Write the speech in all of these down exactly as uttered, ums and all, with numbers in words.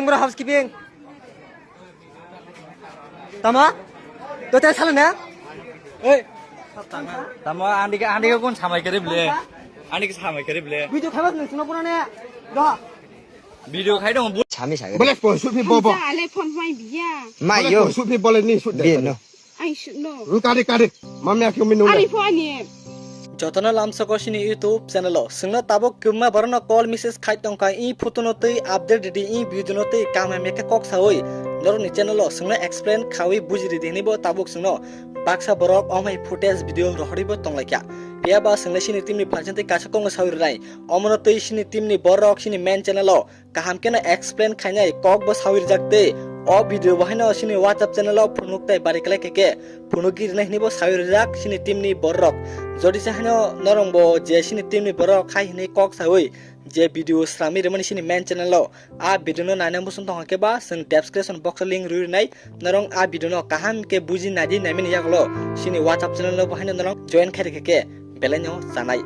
Bro, housekeeping. Tama? Dote salo na? Ei. Tamo andi ke, andi ke kun samai kere bile. Andi ke samai kere bile. Video khamas nung sino pura ne. Do. Video khai dong bu. Sami sami. Bole phone shoot phi bobo. Hamsa ale phone mai biya. Ma Bole yo. Phone shoot phi bole ni shoot de. Bi no. Ai shoot no. Kari kari. Mami akyo minu. Ari phone ni. Jotono lamsoko sini YouTube channel o. Singno tabuk kwbangma borokno call message khai tongkha, i photo no twi update ridi, i video no twi kaham hamya khe kok sawi. Norokni channel o singno explain khawi buji ridi hinwi bo tabuk singno baksa borok omhai footage video rohorwi bo tonglaikha. Phiya ba singno sini team ni phaising twi kaisa kok no sawi rwnai. Omono twi sini team ni borok sini main channel o kaham kheno explain khainai kok bo sawi rijak tei o video bo haino chini WhatsApp channel o phunuk tai bari khlai khe khe phunuk gi rinai hinwi bo sawi rijak chini team ni borok. Jodi se haino norong bo je chini team ni borok hai hinwi kok sawi je video sramwi rimani chini main channel o, a video no nainai muchung tongkha khe ba chwng description box o link rwi rinai. Norong a video no kaham khe buji naidi naimani yagulo chini WhatsApp channel no bo haino norong join khai rikha khe belai no chanai.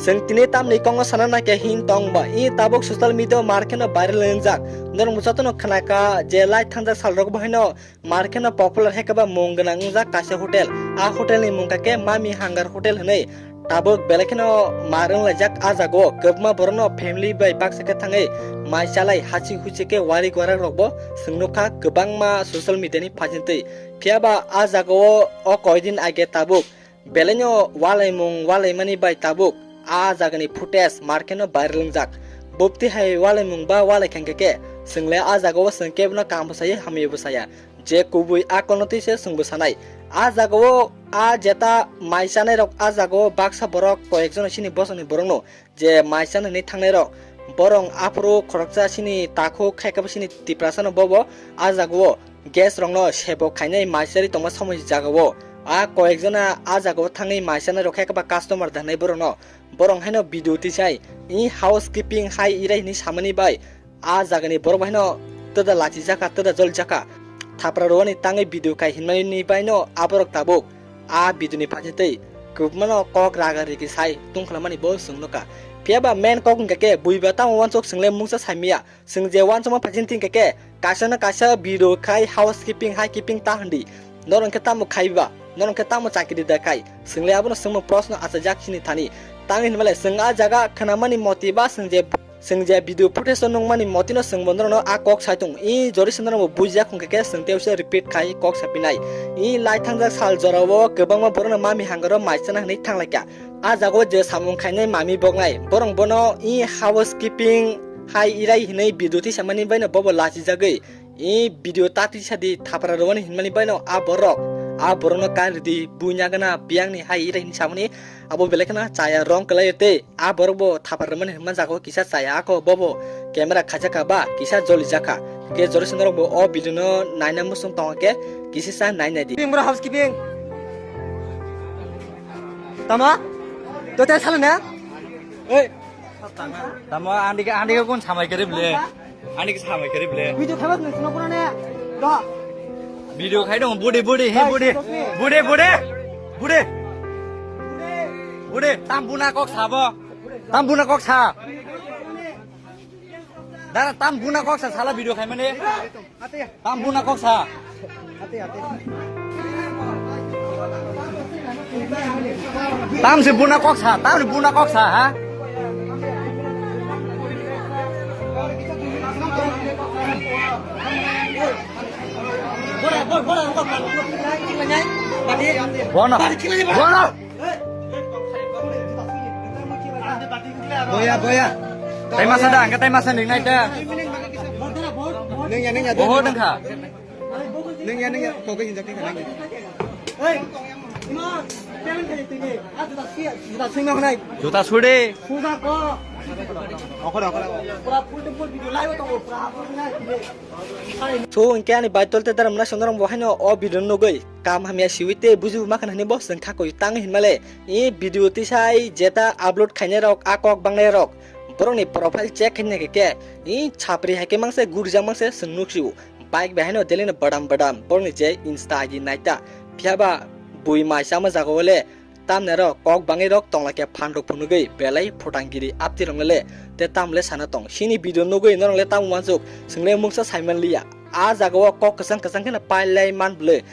Chwng tini tamni kok no sana naikhe hin tong ba i tabuk social media o mar kheno viral wngjak. Norong bo jotono khwnakha je lai thangjak sal rok bo haino mar kheno popular hai khe ba mung gwnang wngjak kaisa hotel. A hotel ni mung kha khe Mami Hangar Hotel hinwi. Tabuk belai kheno mar wnglaijak a jaga o. Kwbangma borokno family bai baksa khe thangwi mai chalai haching huching khe warik warak rok bo chwng nukha kwbangma social media ni phaising twi. Phiya ba a jaga o o koidin age tabuk belai no walaimung walaimani bai tabuk a jaga ni footage mar kheno viral wngjak. Bupti hai walaimung ba walai khankhe khe chwng le a jaga o chwng kebo no kaham bo saya hamya bo saya. Je kubui a kolno twi se chwngbo sanai. A jagao a jeta mai chanai rok a jagao baksa borok koyek jona chini bosongni borokno je mai chana hinwi thangnai rok. Borong aphuru khoroksa chini takhuk hai khe bo chini Tiprasano bobo a jagao gas rokno sebo khainai mai charwi tongma somoi jagao. A koyek jona a jagao thangwi mai chanai rok hai khe ba customer da hinwi borokno. Borong haino video tisai i housekeeping hai irai hinwi samani bai. A jagani borok bai no twda lachi jaka, twda joli jaka. Thapra rwani tangwi video khai hinmani ni bai no aborok tabuk a video ni phaising twi kwbangma no kok raga rigi sai tungkhlamani bo chwng nukha. Phiya ba main kok wngkha khe buiba tamo uansuk chwng le mungsa saimaya. Chwng je uansukma phaising tingkha khe kaisa no kaisa video khai housekeeping, high keeping ta hwndi. Norok khe tamo khai ba? Norok khe tamo chakri da khai? Chwng le abono chwngmung proshno achajak chini thani. Tangwi hinmale chwng a jaga khwnamani moti ba chwng je Chwng je video footage o nukmani motino chwngbo norokno a kok sai tongo. I jori se norokbo bujiya khungkhe khe chwng tei uaisa repeat khai kok sapinai. I lai thangjak sal jorao kwbangma borokno mami hangaro mai chana hinwi thanglaikha. A jagao je samung khainai mami boknai borok bono i housekeeping hai irai hinwi video tisamani baino bobo lachijagwi. I video ta tisadi thapra rwani hinmani baino a borok, a borokno kari di buina gana biyangni hai irai hinwi samani abo belai kheno chaya rong kwlaio tei a borok bo thapar rwmani hwnma jago kisa chaya ako bobo camera khajakha ba kisa jolijakha. Khe jori swngrok bo o video no naina muchung tongo khe kisa sa nai nai di. Keeping bro, housekeeping. Tama? Dote salo na? Ei. Tamo andi ke, andi ke kun samai kere bile? Ani ke samai kere bile. Video khaibak nung sino pura ne. Do. Video khai dong, budi, budi, he, budi. Budi, budi. Budi. Budi, tam buna kok sabo. Tam buna kok sa. Dara tam buna kok sa sala video khai mane. Tam buna kok sa. Tam se buna kok sa, tam se buna kok sa, ha? Bono, bono. Boya, boya. Taimasa da, angke taimasa ning nai ta. Neng ya, neng ya. Boho dengkha. Neng ya, neng ya. Kau ke hinjak ke neng ya. Hei, ima, pelen kali tini. Ah, juta si, juta sing nang nai. Juta sude. Suda ko. Okor, okor. Pura full to full video live to pura. So, hwnkhe ani bai tolte daram na songdorong bo haino o video nugwi kam hamya siwi tei bujibo makhan hwnwi bo chwng khakoi tang hinmale. I video tisai jeta upload khainai rok, a kok bangnai rok, borokni profile check khaina khe khe, i chapri hai khe mangse gurjak mangse chwng nuksio. Bike bai haino delino badam badam, borokni je Insta I D naita. Phiya ba bui mai chama jaga o le Tamni aro kok bangwi rok tongla khe phan rok phunugwi belai photang giri apti rok le te tam le sana tong. Sini video nugwi norok le tamo wansuk, chwng le mungsa saiman liya. A jaga o kok kwchang kwchang kheno pailai man bwle.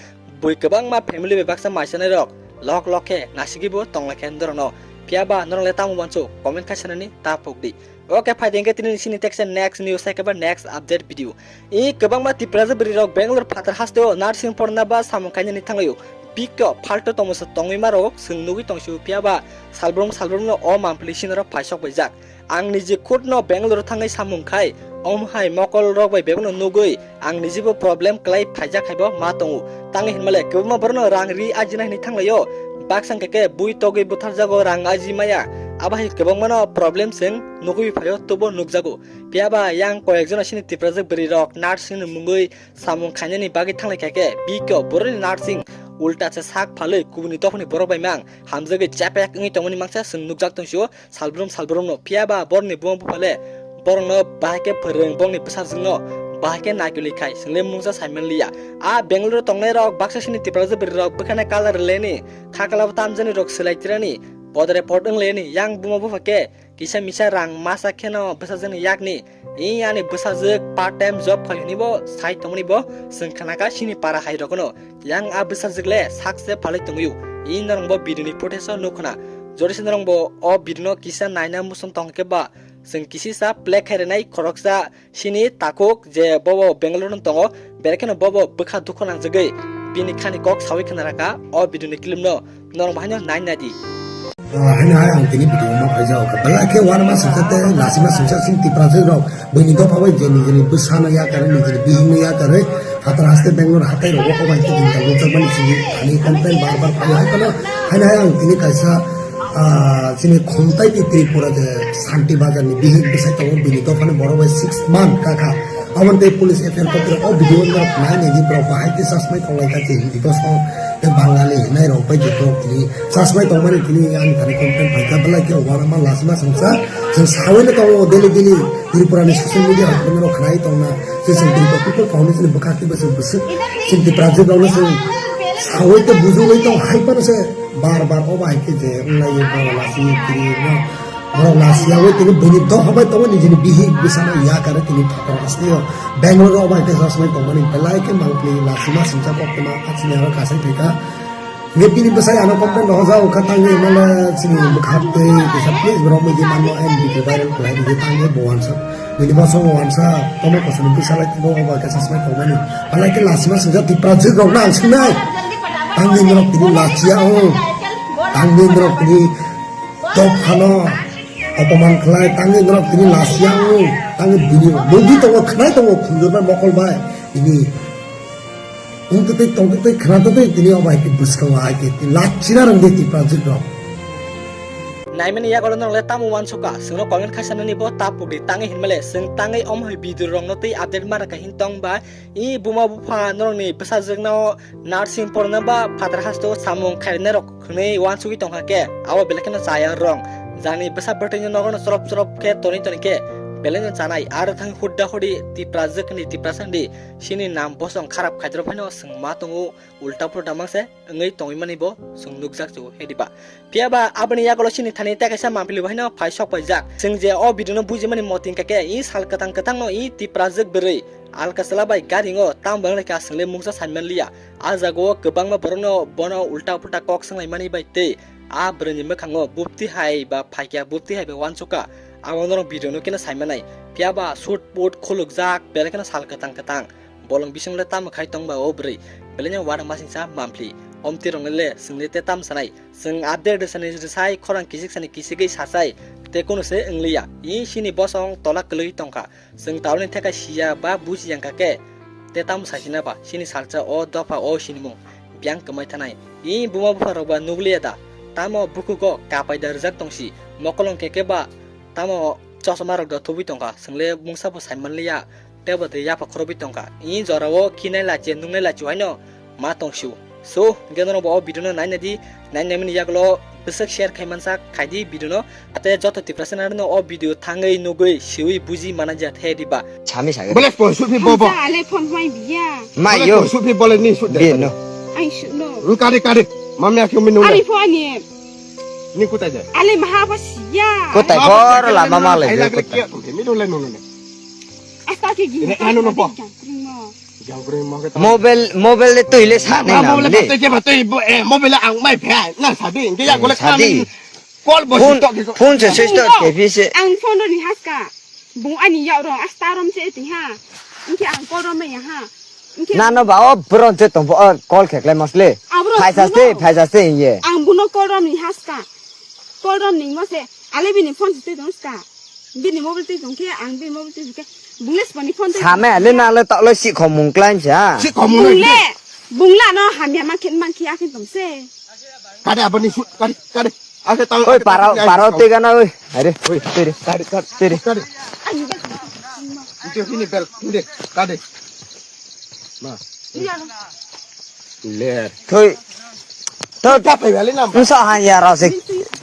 Bui kwbangma family bai baksa maisanai rok lok lok khe nasigwi bo tongla khe norok no. Phiya ba norok le tamo wansuk, comment khai sanani ta pok di. Okay, phai dengke tini sini tekse next news hai khe ba next update video. I kwbangma Tiprasa bwrwi rok Bangalore phatar hasteo nursing porna ba samung khainani thanglaio. Bikto phalto tongmasa tongwi ma rok chwng nugwi tongsio, phiya ba salbrum salbrum no o mampli sinaro phaisok baijak. Ang niji khud no Bangalore thangwi samung khai, om hai mokol rok bai bebak no nugwi ang niji bo problem kwlai phaijak hai bo ma tongo. Tangwi hinmale kwbangma borok no rang ri ajina hinwi thanglaio. Baksa hwnkhe khe bui togwi butharjago rang aji maya. Abo hai kwbangma no problem chwng nugwi phaio tubo nukjago. Phiya ba yang koyek jona sini Tiprasa bwrwi rok nursing ni mungwi samung khainani bagwi thanglai kha khe bikto borokni nursing ulta se sak phalwi kubuni dophani borok bai mang hamjagwi chepek wngwi tongmani mangsa chwng nukjak tongsio salbrum salbrum no. Phiya ba borokni buma bupha le borokno bahai khe phwrwng, borokni bwsajwkno bahai khe naikoli khai chwng le mungsa saiman liya. A Bangalore tongnai rok baksa sini Tiprasa bwrwi rok bwkhana colour leni kha kalabo tamjani rok swlai tirani podre pod wng leni yang buma bupha khe kisa misa rang masa kheno bwsajwkni yakni. I ani bwsajwk part time job khai hwnwi bo sai tongmani bo chwng khnakha sini para hai rokno. Yang a bwsajwk le sakse phalwi tongwi. I norok bo video ni footage o nuk khna. Jodi se norok bo o video no kisa naina muchung tong khe ba chwng kisisa play khai rwnai khoroksa sini takhuk je bobo Bangalore no tongo, berekhe no bobo bwkha dukhu nangjagwi bini khani kok sawi khna raka o video ni clip no norok bahai no nai nai di. Haino hai ang tini video ma phaijak kha. Belai khe uanama singsa tei lasima singsa sini Tiprasa rok buini dopha bai je nijini bwsano yakarwi, nijini bihikno yakarwi phatar haste Bangalore hatai rogo obai khe din tabuk jakmani sini ani complain bar bar phai hai kono haino hai ang tini kaisa, ah, chini khumtai di Tripura je Santi Bazar ni bihik bwsai tongo, bini dophani borok bai six month kakha. Aboni tei police F I R kopi o video wngkha nai nai di borok bahai khe chasmai tonglai kha je Hindi bosong tei Bangali hinai rok bai je borok tini chasmai tongmani tini ani thani complain phaikha belai khe uanama lasima songsa chwng sawi no tongo daily daily Tripura ni social media rok khwnai tongna je chwng Tripura People Foundation ni bwkhak tei bwswk bwswk chwng Tiprajwk rok no chwng sawi tei bujugwi tong hai phano se bar bar o bai khe je wnglai borok lasi tini no. Borok lasiyawi tini buini dopha bai tongo nijini bihik bwsano yakarwi tini phatar hasteo Bangalore o bai tei chasmai tongmani belai khe mangpli lasima singcha koktwma achini aro kasai phaikha. Hingke bini bwsai ano complain rohorjak kha tangwi mano chini bwkhak tei kisa please borok muitu manno M B K viral khlai ridi tangwi bo wansa. Bini bosongo wansa tomo kosoni bwsalai tongbo obo khe chasmai tongmani. Belai khe lasima singcha Tiprajwk rokno ang singnai. Tangwi norok tini lachiya o. Tangwi norok tini Dophano opoman khlai tangwi norok tini lasiya wng tangwi bini mungwi tongo khwnai tongo khunjurbai mokol bai tini wngtwtwi tongtwtwi khwnatwtwi tini obo hai khe bwskango hai khe tini lachina rwngdi Tiprajwk rok. Naimani yago norok le tamo uansukha? Chwngno comment khai sanani bo ta pukdi tangwi hinmale chwng tangwi omo hai video rokno tei update ma rwkha hin tong ba i buma bupha norokni bwsajwkno nursing porna ba phatar hasteo samung khairwnairok hwnwi uansugwi tongkha khe, abo belai kheno chaya rwng. Jani bwsa bwtwino nogono chorop chorop khe tonwi tonwi khe belai no chanai. Aro thang hudda hudi Tiprajwk hwnwi Tiprasa hwnwi sini nam bosong kharap khaidrop haino chwng ma tongo, ulta pulta mangse wngwi tongwi mani bo chwng nukjak chw hediba. Phiya ba aboni yagulo sini thani tei kaisa mampli bo haino phai sok paijak. Chwng je o video no bujimani moting kha khe i sal kwthang kwthangno i Tiprajwk bwrwi alkasala bai garingo tamo banglaikha chwng le mungsa saiman liya. A jagao kwbangma borokno bono ulta pulta kok swnglaimani bai tei a bwrwini mwkhango bupti hai ba phaikya bupti hai bai uansukha. Abo norok video no keno saimanai. Phiya ba shoot put khulukjak belai kheno sal kwthang kwthang. Bolong bising le tamo khai tong ba o bwrwi? Belai no uanama singsa mampli. Omti rok le chwng le te tam sanai. Chwng update rwsani rwsai, khorang kisik sani kisigwi sachai, tei kunu se wngliya. I sini bosong tola kwlwi tongkha. Chwng tauni theka siya ba bujiya wngkha khe, te tamo saisina ba, sini salsa o dopha o sinimung biyang kwmai thanai. I buma bupha rok ba nukliya da? Tamo bukhugo kapai da rwjak tongsi, mokolong khe khe ba tamo chosma rok da thubui tongkha, chwng le mungsa bo saimanliya. Tei bo twi yapha khorobwi tongkha. I jorao kinai lachi nungnai lachi haino ma tong sio. So, hwnkhe norok bo o video no naina di, naina mani yagulo bwswk share khai mansa khai di video no. Ate joto Tiprasa nai no o video thangwi nugwi siwi buji mana ja the di ba. Sami saga. Boleh phone shoot phi bobo. Hamsa ale phone mai biya. Mai yo. Boleh phone shoot phi boleh ni shoot de. Bien no. Ai shoot no. Kare kare. Mami akhi umi nung. Ari phone ni. Ni kutai de? Ale maha ba siya. Kutai kor lama ma le. Ai lagre kiya tum te mi dole no no. Asta ke gini. Ane ano no po. Jang pring mo. Jang pring mo ke. Mobile, mobile le tui le sa ne na mobile le. Te ke ba tui eh mobile ang mai phe na sa di. Ke ya gole sa di. Call bo phone, tok ke. Phone se switch off ke phi se. Ang phone ni haska. Bung ani yak rong asta rom che ti ha. Inke ang call rom ya ha. Inke nano ba o bron che tong o call khe klai mosle. Abro phaisa se, phaisa se ye. Ang buno call rom ni haska. Call rom ni mose. Ale bini phone se tong ska. Bini mobile te tong ke ang bini mobile te ke. Bungle spa ni phone te. Same ale na le to le si khomung klai cha. Si khomung le. Bungle no hamya ma khin mang khi akin tong se. Kade aboni shoot kade kade. Ase tang. Oi paro paro te gana oi. Are oi tere. Kade kade tere. Kade. Ite hini bel hinde kade. Ma. Ler. Thoi. Thoi. Ka pai bali nam. Nsa han ya rao se.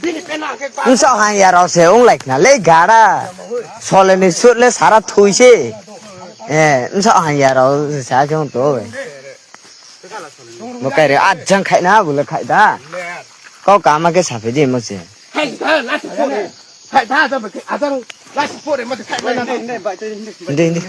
Bini pena ke pa. Nsa han ya rao se ong like na le gara. Sole ni shoot le sara thui se. Eh, nsa han ya rao se sa jong to. Bo kai re ajang khai na bule khai da. Kau kama ke sape di mo se. Khai da na se pore. Khai da da ke ajang na se pore mo khai na. Ndi ndi.